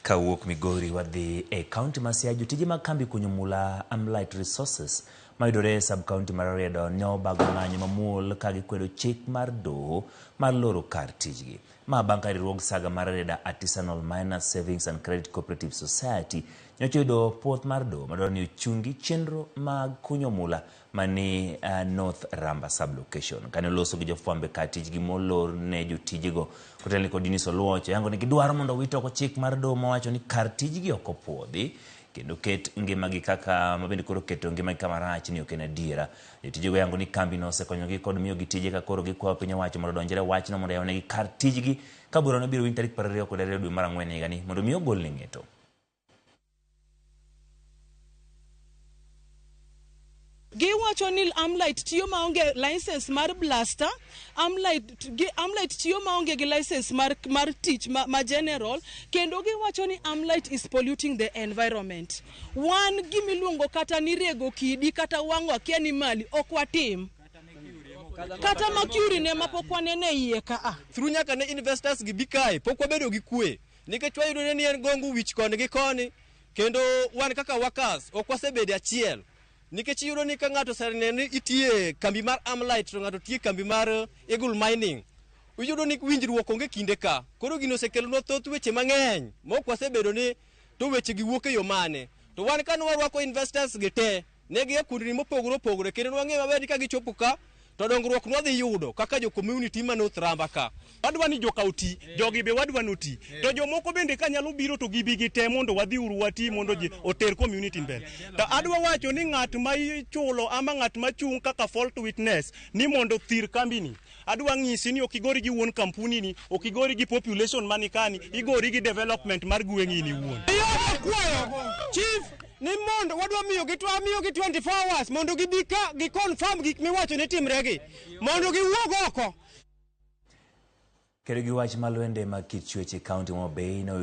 Kawuok Migori wadhi e kaunti ma Siaya, jotije mag kambi kunyo mula Amlite Resources mayudore e sub kaunti mar Rarieda ne obago ng'anyo mamuol ka gikwedo chik mar doho mar loro kar tijgi. Ma bang' ka riwruog saga mar Rarieda Artisanal Miners Savings and Credit Cooperative Society nyocha oyudo puoth mar doho madwaro ni ochungi chenro mag kunyo mula mani North Ramba sub-location. Kane oloso gi jofwambo e kar tijgi molor ne jotijego kotelni kod Eunice Oluoch, oyango ni gidwaro mondo owit oko chik mar doho mawacho ni kar tijgi ok opuodhi kendo ket ngimagi kaka mabende koro keto ngimagi kama rach ni ok en adiera. Jotijego yango ni kambino osekonyogi kod miyogi tije ka koro gikwayo piny owacho mondo odonjre wachno mondo oyawnegi kar tijgi ka burano ibiro winj tarik 22 dwe mar ang'wen higani mondo mi ogolne ng'eto. Giwacho ni Amlite tiyo maonge license mar blaster, Amlite, gi, Amlite tiyo maonge gi license mar, mar tich ma, ma general, kendo giwacho ni Amlite is polluting the environment. Wan gimiluongo kata ni rego kidi kata wang'o akia ni mali ok watim. Kata mercury ne ma pok wanene iye ka a. Through nyaka ne investors gi bi kae pok wabedo gi kwe nikech wayudo ni en gongo wich koni gi koni kendo wan kaka workers ok wasebedo achiel nikech iyudo ni ka ng'ato oseneno ni itiye kambi mar Amlite to ng'ato tiye kambi mar Eagle Mining iyudo ni winjruok onge kinde ka koro gino osekelonwa thoth weche mang'eny ma ok wasebedo ni to weche gi wuok e yo mane to wan ka nwarwako investors gi te ne gia kundni mopogore opogore kendo nwang'eyo maber ni ka gichopo ka to dongruok nwadhi yudo kaka jo community ma North Ramba ka. Wadwa ni joka oti, jogi be wadwa ni oti. To jomoko bende ka nyalo biro to gibi gite mondo wadhi uru wati mondo ji oter community mbele. To adwa wacho ni ng'at ma ichulo ama ng'at ma chung' kaka fault witness ni mondo thir kambini. Adwa ng'isi ni ok igori gi wuon kampuni ni, ok igori gi population mani kani, igori gi development mar gweng'i ni wuon. Kwayo chief ni mondo wadwa miyogi to amiyogi 24 hours mondo gibi ka gi confirm gik miwacho ni timregi mondo giwuog oko. Kedo gi wach mar lwende mag kit chwech e kaunti ma Homa Bay.